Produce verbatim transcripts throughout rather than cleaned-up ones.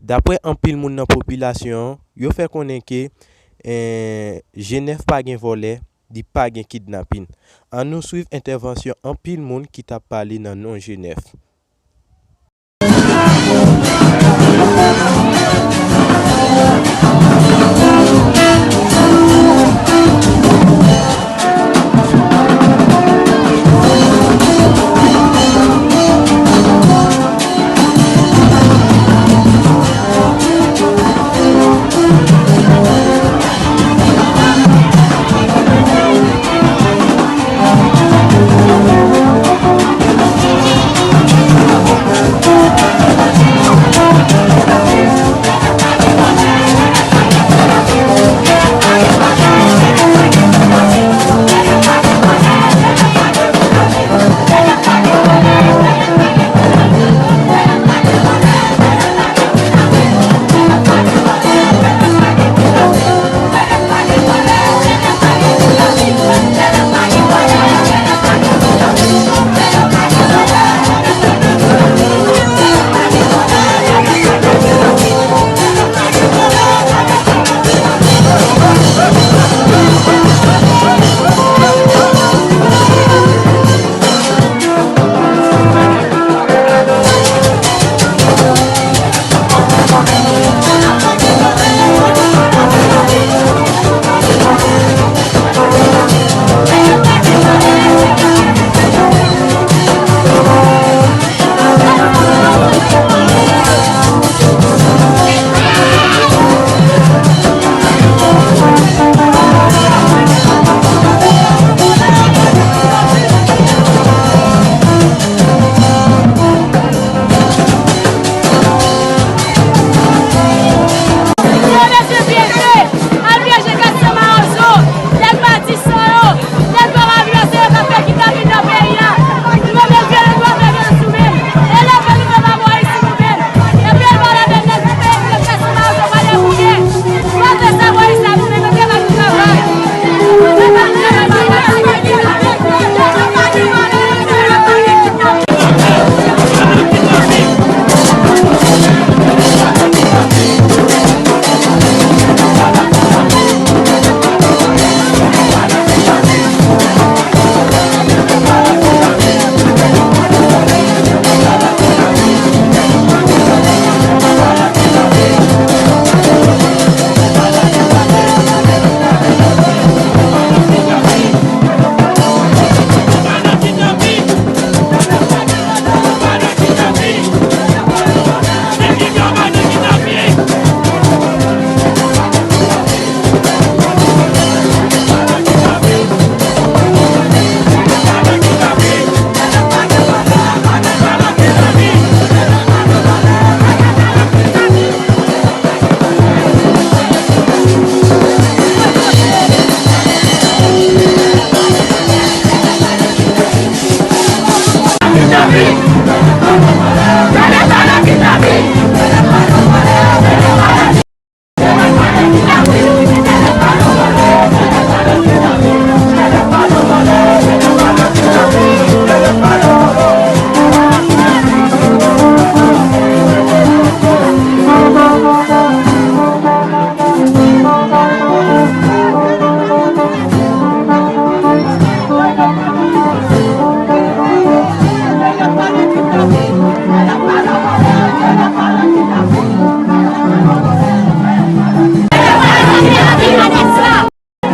Daprè anpil moun nan popilasyon an, yo fè konnen ke, eh, Jenèf pa gen vòlè, li pa gen kidnapin. Ann nou swiv entèvansyon anpil moun ki t ap pale nan non Jenèf. Yo bezwen pyeje, al pyeje Gaston Mawozo, nèg madisan yo, nèg vòlè yo, se yo k ap fè kidnapin nan peyi a. Nou menm, nou vle nou dwe fè vyolans nou menm. E leve nou menm a Moyiz si nou menm. Epi l va leve nèg peyi, nèg Gaston Mawozo va deboute. Nou pa vle sa Moyiz la, nou menm, nou vle pa nou travay.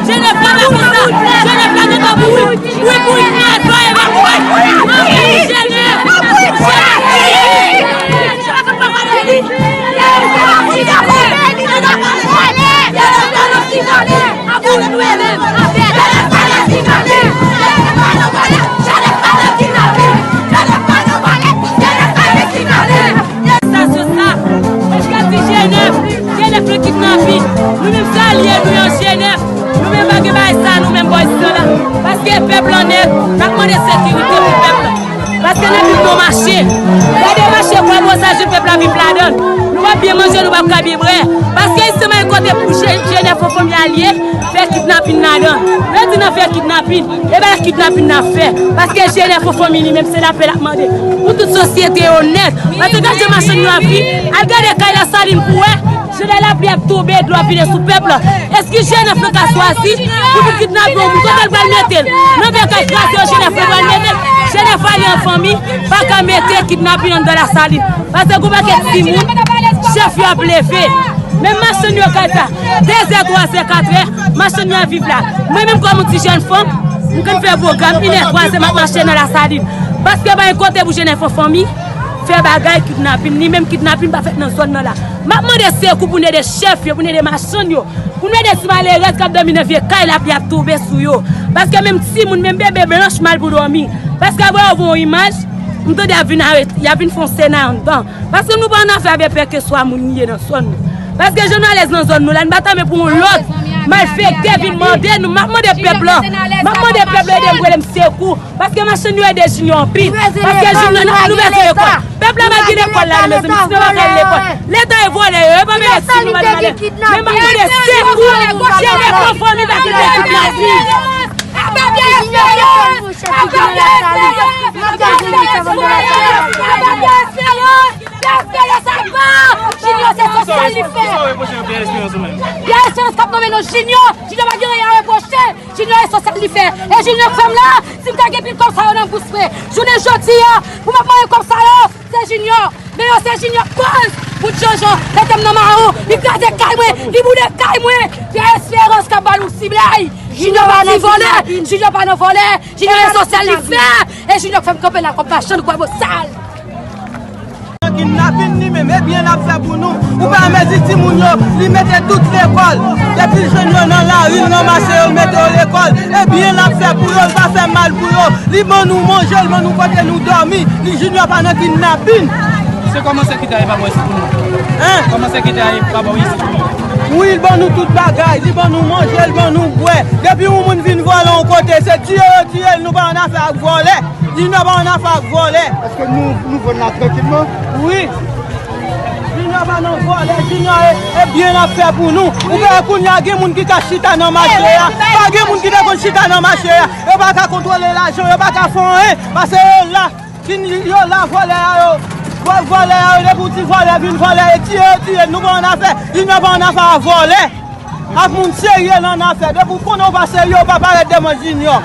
Jenèf la pa konsa. Jenèf la gentan mouri. Wi, wi, wi, wi, wi, wi, Jenèf. Jenèf. Sa, sa, sa, Jenèf, Jenèf nan kidnapin. Nou menm se alye nou yo Jenèf. Nou menm pa gen bagay sa, nou menm bò isit la. Paske pèp la nèt, n ap mande sekirite pou pèp la. Paske n ap viv nan mache. Gade mache, kwè bon sa, je pèp la viv ladan l. Nou p ap byen manje, nou p ap ka byen bwè. Paske isit menm kote pou Je-, Jenèf an fanmi alye, fè kidnapin ladan l. Yo di nan fè kidnapin. Kidnapin. E pa kidnapin n ap fè. Paske G N F an fanmi li menm se lapè l ap mande. Pou tout sosyete onèt. Paske gade jan machann yo ap viv. Al gade kay Lasalin pou wè. Jan lè lapli ap tonbe, dlo ap vide sou pèp la. Èske G N F lan ka chwazi pou vin kidnape yon moun? Kote l pral mete l? Nan vye kay kraze yo G N F lan pral mete l? G N F ale an fanmi, pa ka mete kidnapin anndan Lasalin. Paske gon pakèt timoun, chèf yo ap leve. Menm machann yo kay sa, de zè, twa zè, kat è, machann yo ap viv la. Mwen menm kòm yon ti jèn fanm, m konn fè pwogram, inè, twa zè, m ap mache nan Lasalin. Paske pa gen kote pou G N F an fanmi fè bagay kidnapin, ni menm kidnapin pa fèt nan zòn nan la. M ap mande sekou pou n ede chèf yo, pou n ede machann yo, pou n ede ti malerèz k ap dòmi nan vye kay lapli ap tonbe sou yo. Paske menm timoun, menm bebe blanch mal pou dòmi. Paske apre yo voye yon imaj, m tande ap vin arete, y ap vin fè yon sena anndan. Paske nou pa annafè avè pè ke swa moun li ye nan zòn nou. Paske jan nou alèz nan zòn nou la, nou pa tanmen pou yon lòt malfektè vin mande nou. M ap mande pèp la, m ap mande pèp la ede m rele m sekou. Paske machann yo ede Junior anpil. Paske Junior nou bezwen lekòl. Pèp la pa gen lekòl la, mezanmi, timoun yo pa ka al lekòl. Leta e vòlè yo, yo pa merite timoun yo pa ka al lekòl. Men m ap mande sekou, Jenifer fanmi pa kite kidnape. Junior se sosyal li fè. Pierre Espérance k ap nonmen non Junior. Junior pa gen anyen a repwoche. Junior e sosyal li fè. E Junior k fè m la, si m ta gen pil kòb sa yo nan bous mwen, jounen jodi a, pou m ap manje kòb sa yo, se Junior. Men yo se Junior k koz. Bout Jojo, mete m nan mawon, li kraze kay mwen, li boule kay mwen. Pierre Espérance k ap ba nou siblay. Junior pa nan vòlè, Junior pa nan vòlè. Junior e sosyal li fè. E Junior k fè m kanpe la kòm machann gwa bosal. Kidnapin li menm, e byen l ap fè pou nou. Ou pa mezi timoun yo, li mete tout lekòl. Depi jèn yo nan lari, nan mache, yo mete yo lekòl. E byen l ap fè pou yo, l pa fè mal pou yo. Li ban nou manje, l ban nou kote nou dòmi. Li Junior pa nan kidnapin. Se kòman sekirite a pa ba w isi pou nou? Hein? Kòman sekirite a pa ba w isi pou nou? Wi, l ban nou tout bagay. Li ban nou manje, l ban nou bwè. Depi yon moun vin vòlè yon kote, se tiye yo tiye l, nou pa annafè ak vòlè. Junior pa annafè ak vòlè. Èske nou, nou vann la trankilman? Wi. Junior pa nan vòlè, Junior e, e byen l ap fè pou nou. Ou wè kounye a gen moun ki ka chita nan mache a. Pa gen moun ki te konn chita nan mache a. Yo pa ka kontwole lajan, yo pa ka fè anyen. Paske yo la. Fin yo la, vòlè a yo. Vò-, vòlè a yo, depi w di vòlè vin vòlè, e tiye yo tiye, nou pa annafè. Junior pa annafè a vòlè. Ak moun serye nan afè. Depi w konnen w pa serye, w pa parèt devan Junior.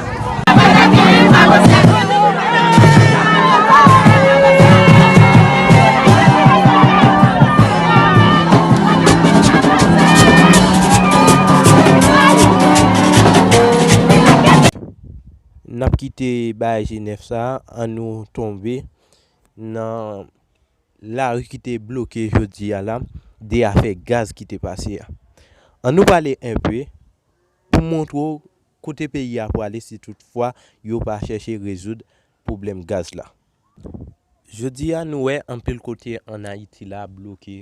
N ap kite bagay G nèf sa a, ann nou tonbe nan lari ki te bloke jodi a la, de afè gaz ki te pase a. Ann nou pale enpe pou montre w kote peyi a prale si toutfwa yo pa chèche rezoud pwoblèm gaz la. Jodi a, nou wè anpil kote ann Ayiti la bloke.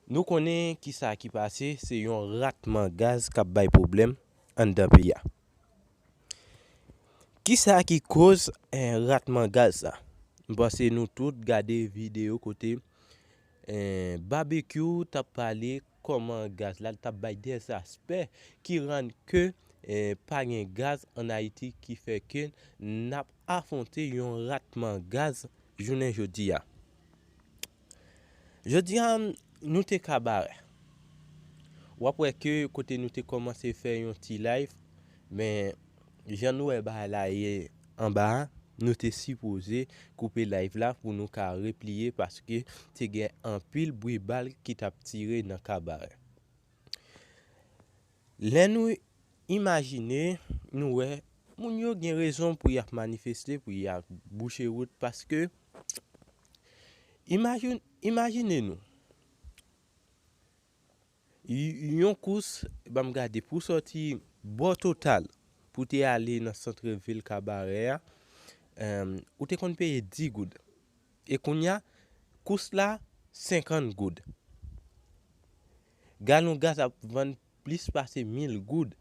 Nou konnen kisa ki pase, se yon ratman gaz k ap bay pwoblèm anndan peyi a. Kisa ki koz, eh, ratman gaz sa? M panse nou tout gade videyo kote, eh, Babekyou t ap pale kòman gaz la, l t ap bay de aspè ki rann ke, eh, pa gen gaz ann Ayiti, ki fè ke n ap afwonte yon ratman gaz jounen jodi a. Jodi a, nou te Kabarè. W ap wè ke kote nou te kòmanse fè yon ti live, men jan nou wè bagay la ye anba a, nou te sipoze koupe live la pou nou ka repliye paske te gen anpil bri bal ki t ap tire nan Kabarè. Lè nou imajine, nou wè moun yo gen rezon pou y ap manifeste, pou y ap bouche wout, paske imajin-, imajine nou, y-, yon kous, ban m gade, pou sòti bò Total, pou te ale nan sant vil Kabarè a, em, ou te konn peye dis goud. E kounye a, kous la, senkant goud. Galon gaz ap vann plis pase mil goud.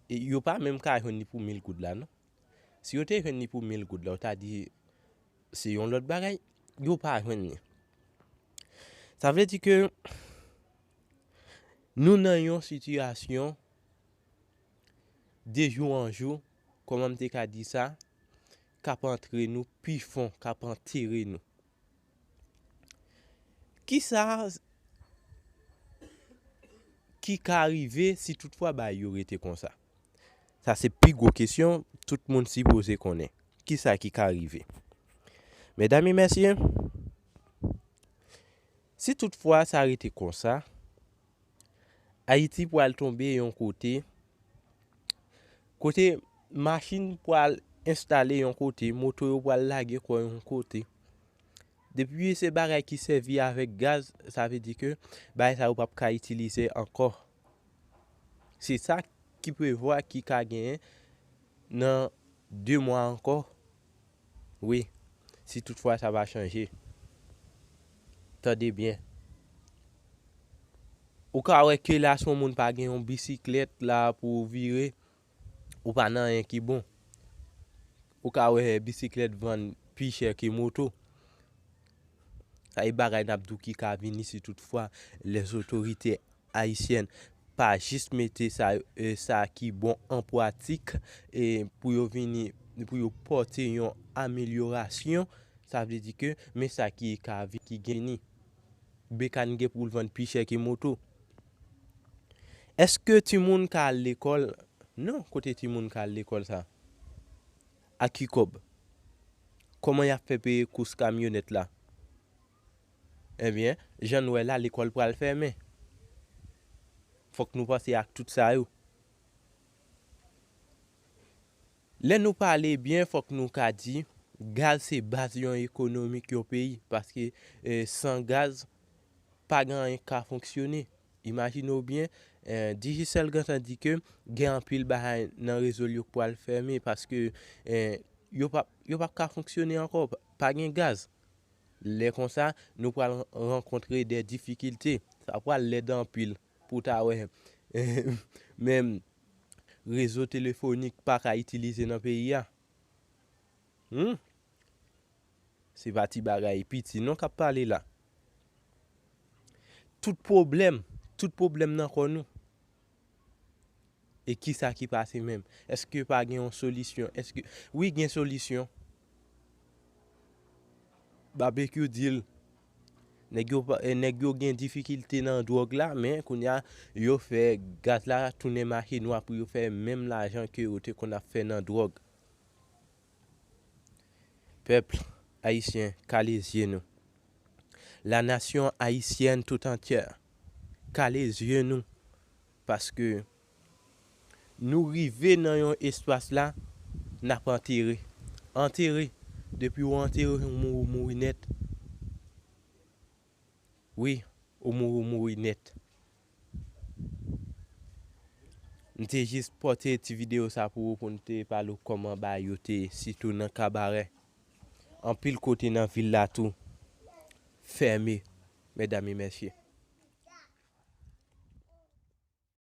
E yo pa menm ka jwenn li pou mil goud la, non. Si yo te jwenn li pou mil goud la, ou ta di se yon lòt bagay, yo pa jwenn li. Sa vle di ke nou nan yon sitiyasyon de jou an jou, kòman m te ka di sa, k ap antre nou pi fon, k ap antere nou. Kisa ki ka rive si toutfwa bagay yo rete konsa? Sa se pi gwo kesyon tout moun sipoze konnen. Kisa ki ka rive? Medam e mesye, si toutfwa sa rete konsa, Ayiti pral tonbe yon kote, kote machin pral enstale yon kote, moto yo pral lage kò yon kote. Depi se bagay ki sèvi avèk gaz, sa vle di ke bagay sa yo p ap ka itilize ankò. Se sa ki prevwa ki ka genyen nan de mwa ankò. Wi, si toutfwa sa pa chanje. Tande byen. Ou ka wè ke la, si yon moun pa gen yon bisiklèt la pou vire, ou pa nan anyen ki bon. Ou ka wè bisiklèt vann pi chè ke moto. Sa e bagay n ap di w ki ka vini si toutfwa lèzotorite ayisyèn pa jis mete sa, e, sa ki bon an pratik, e pou yo vini, pou yo pòte yon amelyorasyon, sa vle di ke men sa ki ka vi-, ki gen ni. Bekàn gen pou l vann pi chè ke moto. Èske timoun ka al lekòl? Non, kote timoun ka al lekòl sa? A ki kòb? Kòman y ap fè peye kous kamyonèt la? Ebyen, jan n wè la, lekòl pral fèmen. Fòk nou panse ak tout sa yo. Lè nou pale byen, fòk nou ka di, gaz se baz yon ekonomik yon peyi, paske, eh, san gaz, pa gen anyen k ka fonksyone. Imajine w byen, eh, Digicel gentan di ke gen anpil bagay nan rezo l yo k pral fèmen, paske, eh, yo p ap, yo p ap ka fonksyone ankò, pa, pa gen gaz. Lè konsa, nou pral rankontre de difikilte. Sa pral lèd anpil pou w ta wè menm rezo telefonik pa ka itilize nan peyi a. Hmm? Se pa ti bagay piti non k ap pale la. Tout pwoblèm, tout pwoblèm nan kò nou. E kisa ki pase menm? Èske pa gen yon solisyon? Èske, wi, gen solisyon. Babekyou di l, nèg yo pa, eh, nèg yo gen difikilte nan dwòg la, men kounye a, yo fè gaz la tounen mache nwa pou yo fè menm lajan ke yo te konn ap fè nan dwòg. Pèp ayisyen, kale zye nou. La nation haïtienne tout entière, kale zye nou, paske nou rive nan yon espas la, n ap antere. Antere. Depi w antere, ou mouri, ou mouri nèt. Wi, ou mouri, ou mouri nèt. M te jis pote ti videyo sa pou ou, pou n te pale w kòman bagay yo te ye, sitou nan kabarè. Anpil kote nan vil la tou fèmen, medam e mesye.